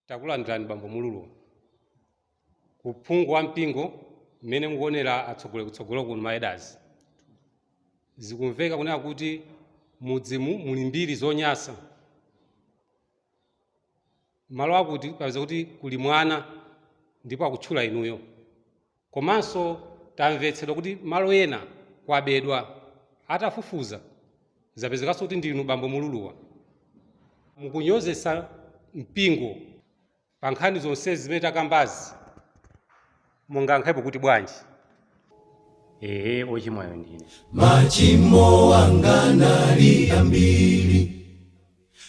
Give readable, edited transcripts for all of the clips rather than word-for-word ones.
Takulandirani bambo Mululu kuphungu wa mpingo. Mmene mukuonera atsogoleri kutsogolo kuno, ma elders, zikumveka kunena kuti mudzimu muli mbiri zonyasa. Malo akuti kapeza kuti kuli mwana ndipo akutchula inuyo. Komanso tamvetsedwa kuti malo ena kwabedwa, atafufuza zapezekanso kuti ndinu bambo Mululuwa. Mukunyozesa mpingo pa nkhani zonsezi zimene takambazi, mungayankhepo kuti bwanji? Ehe, ochimwayo ndine. Machimo anga nali ambiri,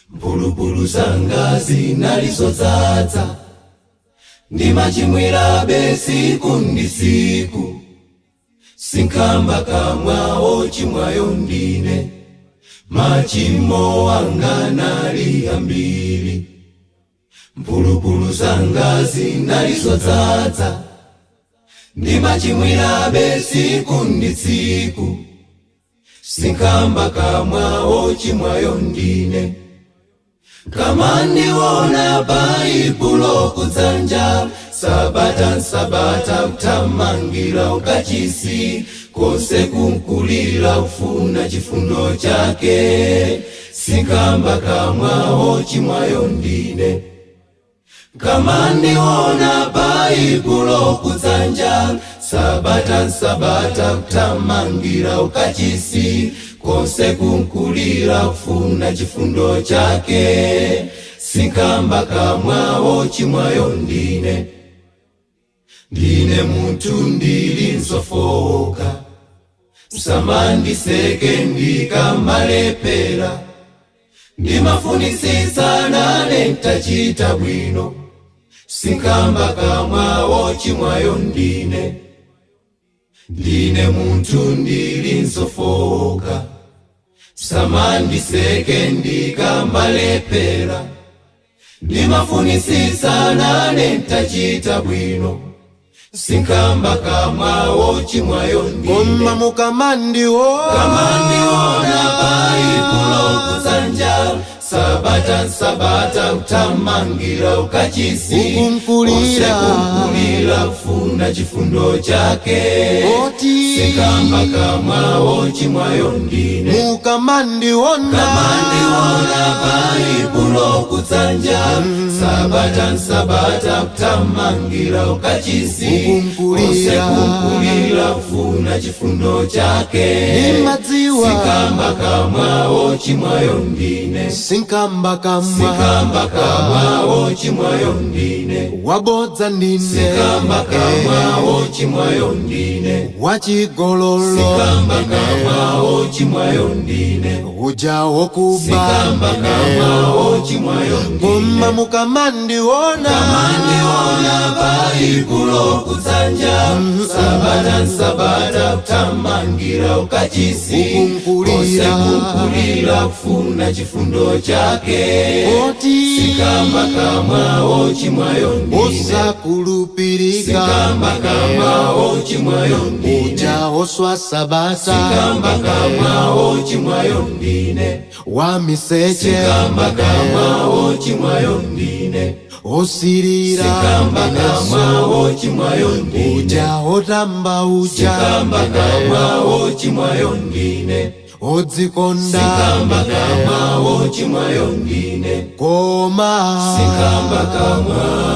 mphulupulu zanga zinali zodzaza, ndimachimwirabe siku ndi siku. Sinkhamba kamwa, ochimwayo ndine. Machimo anga nali ambiri, mphulupulu zanga zinali zodzaza, ndimachimwirabe siku ndi tsiku. Sinkhamba kamwa, ochimwayo ndine. Kama ndiwona Baibulo kudzanja, sabata nsabata kuthamangira ukachisi, konse kunkulira kufuna chifundo chake. Sinkhamba kamwa, ochimwayo ndine. Kama ndiwona Baibulo kudzanja, sabata nsabata kuthamangira ukachisi, konse kunkulira kufuna chifundo chake. Sinkhamba kamwa, ochimwayo ndine. Ndine munthu, ndili nzofowoka, msamandiseke ndikamalepera. Ndimafunisisa nane ntachita bwino. Sinkhamba kamwa, ochimwayo ndine. Ndine munthu, ndili nzofowoka, samandiseke ndikamalepera. Ndimafunisisa nane ntachita bwino. Sinkhamba kamwa, ochimwayo ndine. Koma mukamandiona, Kamandiona Baibulo kudzanja, sabata nsabata kuthamangira ukachisi, Ukunkulira. konse kunkulira kufuna chifundo chake. Oti Sinkhamba kamwa, ochimwayo ndine. Mukamandiona, Kamandiona Baibulo kudzanja, sabata nsabata kuthamangira ukachisi, Ukunkulira. konse kunkulira kufuna chifundo chake. Ndimadziwa. Sinkhamba kamwa, ochimwayo ndine. Sinkhamba kamwa, Sinkhamba kamwa, ochimwayo ndine. Wabodza ndine, Sinkhamba kamwa, ochimwayo ndine. Wachigololo, Sinkhamba kamwa, ochimwayo ndine. Uja wokuba, Sinkhamba kamwa, ochimwayo ndine. Koma mukamandiona, Kamandiona Baibulo kudzanja, sabata nsabata kuthamangira ukachisi, Ukunkulira. konse kunkulira kufuna chifundo chake. Oti Sinkhamba kamwa, ochimwayo ndine. Osakulupirika, Sinkhamba kamwa, ochimwayo ndine. Uja oswa sabata, Sinkhamba kamwa, ochimwayo ndine. Wamiseche, Sinkhamba kamwa, ochimwayo ndine. Osirira, Sinkhamba kamwa, ochimwayo ndine. Uja otamba uja, Sinkhamba kamwa, ochimwayo ndine. Odzikonda, Sinkhamba kamwa, ochimwayo ndine. Koma Sinkhamba kamwa.